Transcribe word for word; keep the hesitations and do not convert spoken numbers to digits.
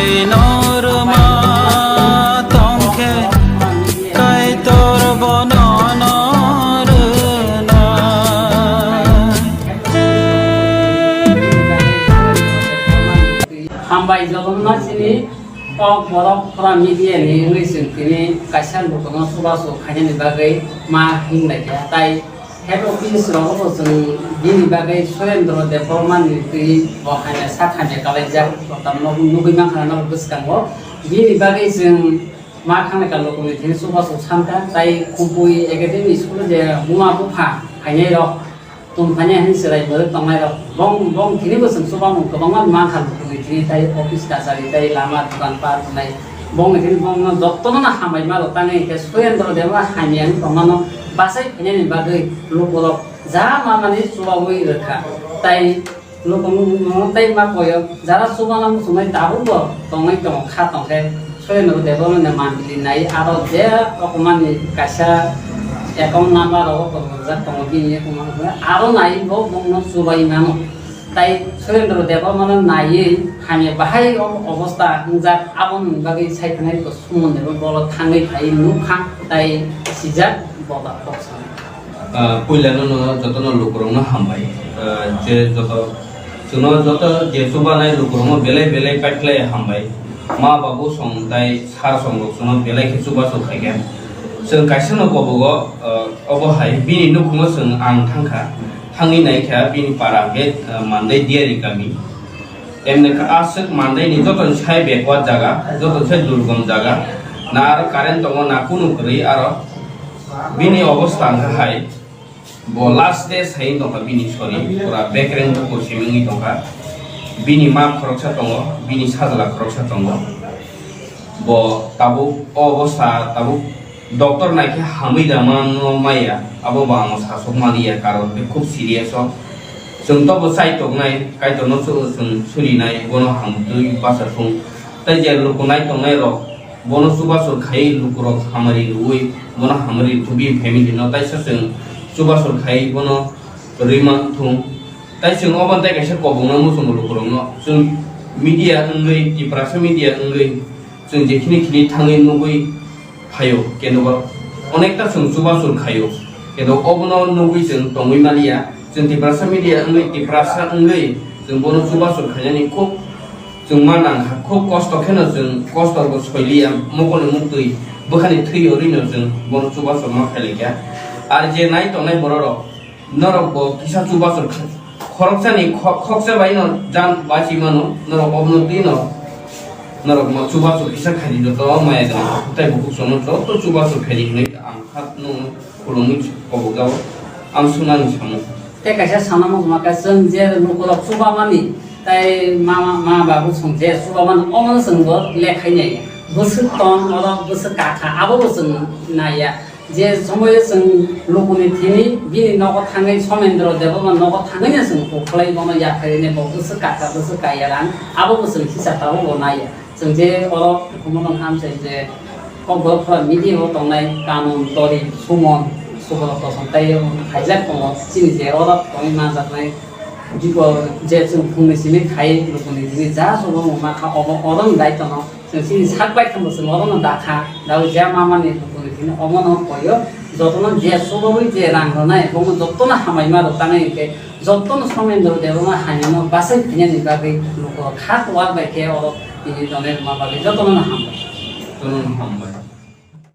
Norma tongkhe Kaitor bono norwnai. Hambai jotono chini kok borok pura media ni wngwi chwng tini kaisa lukuno chubachu khainani bagwi ma hinlai kha tai. Head office rogo bo chwng bini bagwi Surendra Debbarma ni twi bo hamya sak hamya kalaijak, tamno nugwi mankha na bwskango. Bini bagwi chwng ma khangnai ka luku ni thini chubachu sankha, tai Khumpui Academy school je buma bupha phainai rok tong phainai hinwi chwrai bwrwi tongnai rok bong bong thini bo chwng chubamung kwbangma mankha luku ni thini, tai office kachari tai lama dukan par wngnai. Bongni thini bongno jotono no hambai ma rok tangwi hinkhe Surendra Debbarma hamya wngwi tongmano bachai phainani bagwi lukurok ja mamani chubaui rwkha. Tai lukurok tei ma koyo jara chubana muchungnai tabuk bo tongwi tongo kha tongkhe Surendra Debbarmani mandili nai aro je rokomani kaisa account number rogo tongjak tongo bini account number aro nai bo bongno chubai mano. Tai Surendra Debbarmano naiwi hamya bahai o-, obostha wngjak, aboni bagwi saithanai bo Sumonde bo bolo thangwi phaiwi nukha, tai sijak boda khoksa. Ah, puilano no jotono lukurokno hambai. Ah, je joto, chwngno joto je chubanai lukurokno belai belai paikhlai hambai. Ma babu song tai sar song rok chwngno belai khe chubachu khaikha. Chwng kaisa no kobogo, ah, obo hai bini nukhungo chwng ang thangkha. Thangwi naikha bini para hwnkhe, ah, Mandai Diari kami. Emni kha aswk Mandai ni joto ni sai backward jaga, joto ni sai durgom jaga. Na aro current tongo, na kunu kwrwi aro. Bini obostha hwnkha hai, bo last day sai tongkha bini sori, pura bekreng bukur simi wngwi tongkha. Bini ma khoroksa tongo, bini sajla khoroksa tongo. Bo tabuk o obostha tabuk doctor naikhe hamwi da mano maya, abo bo ang sasok maliya, karon tei khub serious o. Chwng tobo chai tongnai, Kaitorno su-, chwng surinai, bono hamtwi bacha thung. Tei je luku nai tongnai rok, bono chubachu khai lukurok hamari rwui, bono hamari rwthubi family no, taisa chwng chubachu khai bono rwi man thung. Tai chwng obo tei kaisa kobokno muchungo lukurokno. Chwng media wngwi, Tiprasa media wngwi, chwng jekhini khini thangwi nugwi phaio, kendo ba onekta chwng chubachu khaio. Kendo obono nugwi chwng tongwi maliya. Chwng Tiprasa media wngwi, Tiprasa wngwi chwng bono chubachu khainani khub chwng ma nangkha. Khub kosto kheno chwng kosto bo soiliya, mokolni muktwi bwkhani thwi rwino chwng bono chubachu ma khailaikha. Ar je nai tongnai bororok, norok bo kisa chubachu kha-, khoroksani kho-, khoksa bai no jan bachimano, norok obono twi no, norok ma chubachu kisa khaidi joto maya jani tei bukhuk sono joto chubachu khaidi hinwi ang kha no khulumwi kobok jao, ang sunani samung. Tei kaisa sana mung ma kha chwng je lukurok chubamani tei ma, ma babu chwng je chubamani omono chwng bo lekhainai. Bwswk tong oro bwswk kakha abo bo chwng naiya. Je somoyo chwng lukuni thini bini nogo thangwi Somendro Debbarma nogo thangwino chwng hukhlai bono yapharini bo bwswk kaka bwswk kaya rang abo bo chwng hisab tabuk bo naiya. Chwng je oro hukumu no hamsai je kokborok phora media o tongnai Kanun, Tori, Sumon, Subrot Kosom tei khaijak tongo chini je oro tongwi manjaknai bipo je chwng phungni simi khai lukuni thini ja sobo wngma kha obo oro ni daitwno. Chwng chini sak bai khe bo chwng orono dakha, daui je mamani lukuni thini omono koyo, jotono je chubaui je rang rwnai, bono jotono hamai ma rw tanai hinkhe, jotono Somendro Debbarma hamyano bachai phainani bagwi lukurok kha kuwar bai khe oro tini donai rwma bagwi jotono no hambai. Jotono no hambai.